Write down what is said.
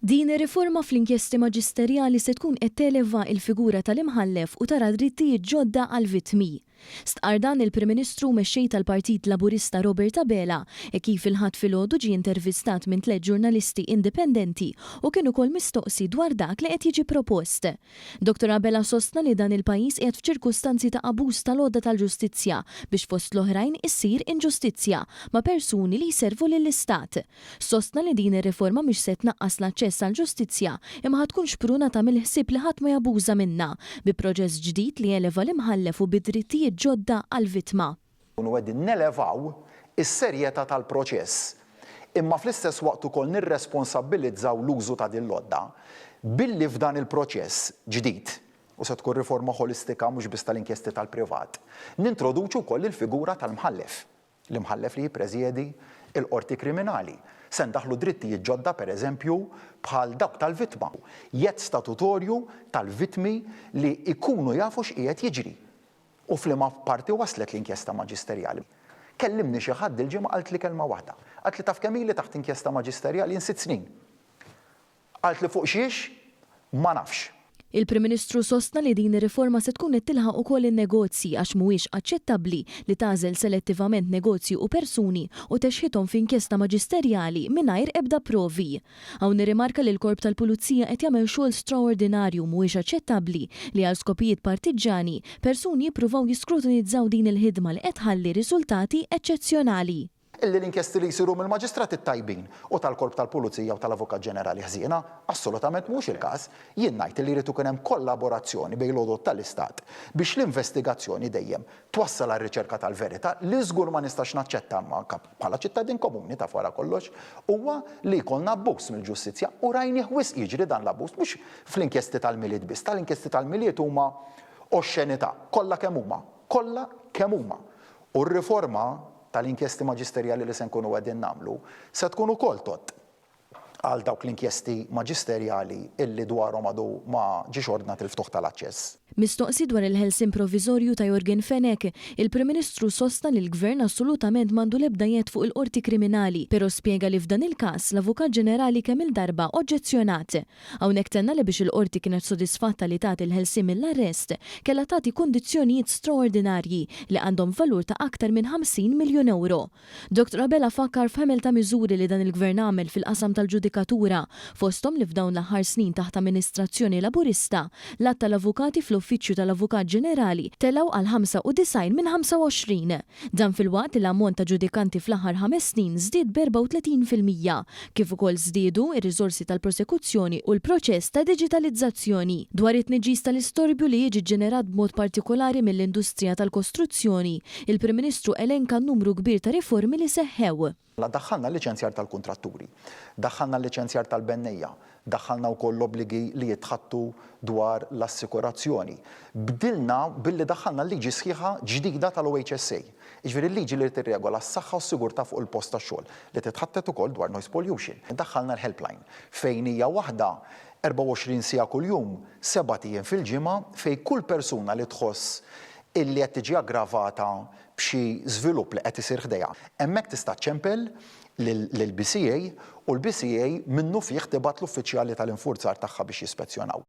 Din ir-riforma fl-inkjesti maġisterjali se tkun qed televa il-figura tal-imħallef u tara drittijiet ġodda għall-vittmi. Stqarr dan il-Prim Ministru u Mexxej tal-Partit Laburista Robert Abela hekk kif il-Ħadd filgħodu ġie intervistat minn tlett ġurnalisti indipendenti u kien ukoll mistoqsi dwar dak li qed jiġi propost. Dottor Abela sostna li dan il-pajjiż qiegħed f'ċirkustanzi ta' abuż tal-għodda tal-ġustizzja biex fost l-oħrajn issir inġustizzja ma' persuni li jservu lill-Istat. Sostna li din ir-riforma mhix se tnaqqas l-aċċess għall-ġustizzja imma ħa tkun xprunata mill-ħsieb li ħadd ma jabuża minnha, bi proċess ġdid li jeleva l-imħallef u bi drittijiet ġodda għall-vittma. Nkunu qegħdin nelevaw is-serjetà tal-proċess imma fl-istess waqt ukoll nirresponsabbilizzaw l-użu ta' din l-għodda billi f'dan il-proċess ġdid, u se tkun riforma ħolistika mhux biss tal-inkjesti tal-privat, nintroduċu wkoll il-figura tal-mħallef, l-imħallef li jippreżjedi l-qorti kriminali. Se ndaħħlu drittijiet ġodda pereżempju bħal dawk tal-vittma, jedd statutorju tal-vittmi li jkunu jafu x'qiegħed jiġri. U f'liema parti waslet l-inkjesta maġisterjali? Kellimni xi ħadd dil-ġimgħa qaltli kelma waħda. Qaltli taf kemm ili taħt inkjesta maġisterjali? Jien sitt snin. Qaltli fuq xiex? Ma nafx. Il-Prim Ministru sostna li din ir-riforma se tkun qed tilħaq ukoll in-negozji għax mhuwiex aċċettabbli li tagħżel selettivament negozji u persuni u texħithom f'inkjesta maġisterjali mingħajr ebda provi. Hawn irrimarka li l-Korp tal-Pulizija qed jagħmel xogħol straordinarju u mhuwiex aċċettabbli li għal skopijiet partiġġani, persuni jippruvaw jiskrutinizzaw din il-ħidma li qed tħalli riżultati eċċezzjonali. Illi l-inkjesti li jsiru mill-Maġistrati t-tajbin u tal-Korp tal-Pulizija u tal-Avukat Ġenerali ħżiena, assolutament mhuwiex il-każ. Jien ngħid illi jrid ikun hemm kollaborazzjoni bejn l-għodod tal-Istat biex l-investigazzjoni dejjem twassal għar-riċerka tal-verità, li żgur ma nistax naċċetta imma anke bħala ċittadin komuni taf wara kollox, huwa li jkollna abbuż mill-ġustizzja u rajnih wisq jiġri dan l-abbuż, mhux fl-inkjesti tal-Milied biss, tal-inkjesti tal-Milied huma oxxenità, kollha kemm huma, kollha kemm huma. U r-riforma tal-inkjesti maġisterjali li se nkunu qegħdin nagħmlu se tkun ukoll tgħodd għal dawk l-inkjesti maġisterjali illi dwarhom għadu ma ġiex ordnat il-ftuħ tal-aċċess. Mistoqsi dwar il-ħelsien proviżorju ta' Yorgen Fenech, il-Prim Ministru sostna li l-Gvern assolutament m'għandu l-ebda jedd fuq il-Qorti Kriminali, però spjega li f'dan il-każ l-Avukat Ġenerali kemm-il darba oġġezzjonat. Hawnhekk tenna li biex il-Qorti kienet sodisfatta li tagħti l-ħelsien mill-arrest, kellha tagħti kundizzjonijiet straordinarji li għandhom valur ta' aktar minn 50 miljun ewro. Dottor Abela fakkar f'ħemel ta' miżuri li dan il-Gvern għamel fil-qasam tal-ġudikatura, fosthom li f'dawn l-aħħar snin taħt amministrazzjoni Laburista, l-għadd tal-avukati fl-Uffiċċju tal-Avukat Ġenerali telgħu għal 95 minn 25. Dan filwaqt li l-ammont ta' ġudikanti fl-aħħar ħames snin żdied b'34%, kif ukoll żdiedu r-riżorsi tal-prosekuzzjoni u l-proċess ta' diġitalizzazzjoni. Dwar it-tniġġis tal-istorbju li jiġi ġġenerat b'mod partikolari mill-industrija tal-kostruzzjoni, Il-Prim Ministru elenka numru kbir ta' riformi li seħħew. Daħħalna l-liċenzjar tal-kuntratturi, daħħalna l-liċenzjar tal-bennejja, daħħalna wkoll l-obbligi li jitħaddtu dwar l-assikurazzjoni. Bdilna billi daħħalna l-liġi sħiħa ġdida tal-OHSA, jiġifieri l-liġi li tirregola s-saħħa u s-sigurtà fuq il-post tax-xogħol, li titħattet ukoll dwar noise pollution. Daħħalna l-helpline, fejn hija waħda 24 siegħa kuljum, sebat ijiem fil-ġimgħa, fejn kull persuna li tħoss illi qed tiġi aggravata b'xi żvilupp li qed isir ħdejha. Hemmhekk tista' ċċempel lill-BCA u l-BCA minnufih tibgħat l-uffiċjali tal-infurzar tagħha biex jispezzjonaw.